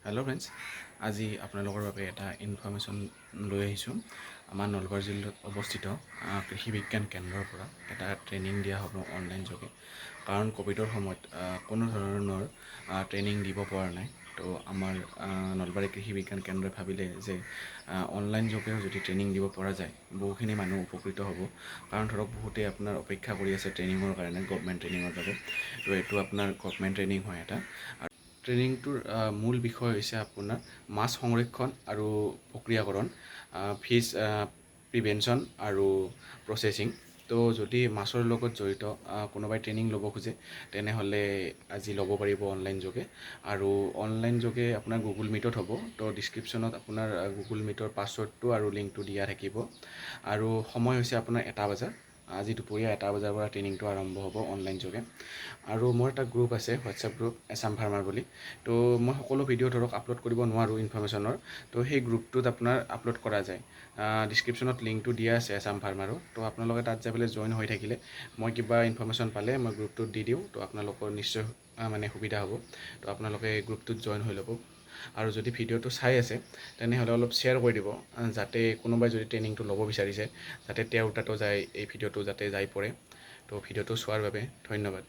Hello' friends, আজি আপোনালোকৰ বাবে এটা ইনফৰ্মেশ্যন লৈ আহিছোঁ। আমাৰ নলবাৰী জিলাত অৱস্থিত কৃষি বিজ্ঞান কেন্দ্ৰৰ পৰা এটা ট্ৰেইনিং দিয়া হ'ব অনলাইন যোগে। কাৰণ ক'ভিডৰ সময়ত কোনো ধৰণৰ ট্ৰেইনিং দিব পৰা নাই। তো আমাৰ নলবাৰী কৃষি বিজ্ঞান কেন্দ্ৰই ভাবিলে যে অনলাইন যোগেও যদি ট্ৰেইনিং দিব পৰা যায়, বহুখিনি মানুহ উপকৃত হ'ব। কাৰণ ধৰক, বহুতেই আপোনাৰ অপেক্ষা কৰি আছে ট্ৰেইনিঙৰ কাৰণে, গভমেণ্ট ট্ৰেইনিঙৰ বাবে। তো এইটো আপোনাৰ গভমেণ্ট ট্ৰেইনিং হয় এটা। ট্ৰেইনিংটোৰ মূল বিষয় হৈছে আপোনাৰ মাছ সংৰক্ষণ আৰু প্ৰক্ৰিয়াকৰণ, ফিছ প্ৰিভেনশ্যন আৰু প্ৰচেছিং। তো যদি মাছৰ লগত জড়িত কোনোবাই ট্ৰেইনিং ল'ব খোজে, তেনেহ'লে আজি ল'ব পাৰিব অনলাইন যোগে। আৰু অনলাইন যোগে আপোনাৰ গুগল মিটত হ'ব। তো ডিছক্ৰিপশ্যনত আপোনাৰ গুগল মিটৰ পাছৱৰ্ডটো আৰু লিংকটো দিয়া থাকিব। আৰু সময় হৈছে আপোনাৰ 1 বজাৰ। আজি দুপৰীয়া 1 বজাৰ পৰা ট্ৰেইনিংটো আৰম্ভ হ'ব অনলাইন যোগে। আৰু মোৰ এটা গ্ৰুপ আছে, হোৱাটছএপ গ্ৰুপ, এছাম ফাৰ্মাৰ বুলি। তো মই সকলো ভিডিঅ' ধৰক আপলোড কৰিব নোৱাৰোঁ ইনফৰ্মেশ্যনৰ। তো সেই গ্ৰুপটোত আপোনাৰ আপলোড কৰা যায়। ডিছক্ৰিপশ্যনত লিংকটো দিয়া আছে এছাম ফাৰ্মাৰৰ। তো আপোনালোকে তাত যাই পেলাই জইন হৈ থাকিলে মই কিবা ইনফৰ্মেশ্যন পালে মই গ্ৰুপটোত দি দিওঁ। তো আপোনালোকৰ নিশ্চয় মানে সুবিধা হ'ব। তো আপোনালোকে গ্ৰুপটোত জইন হৈ ল'ব। আৰু যদি ভিডিঅ'টো চাই আছে, তেনেহ'লে অলপ শ্বেয়াৰ কৰি দিব, যাতে কোনোবাই যদি ট্ৰেইনিংটো ল'ব বিচাৰিছে, যাতে তেওঁৰ তাতো যায়, এই ভিডিঅ'টো যাতে যাই পৰে। তো ভিডিঅ'টো চোৱাৰ বাবে ধন্যবাদ।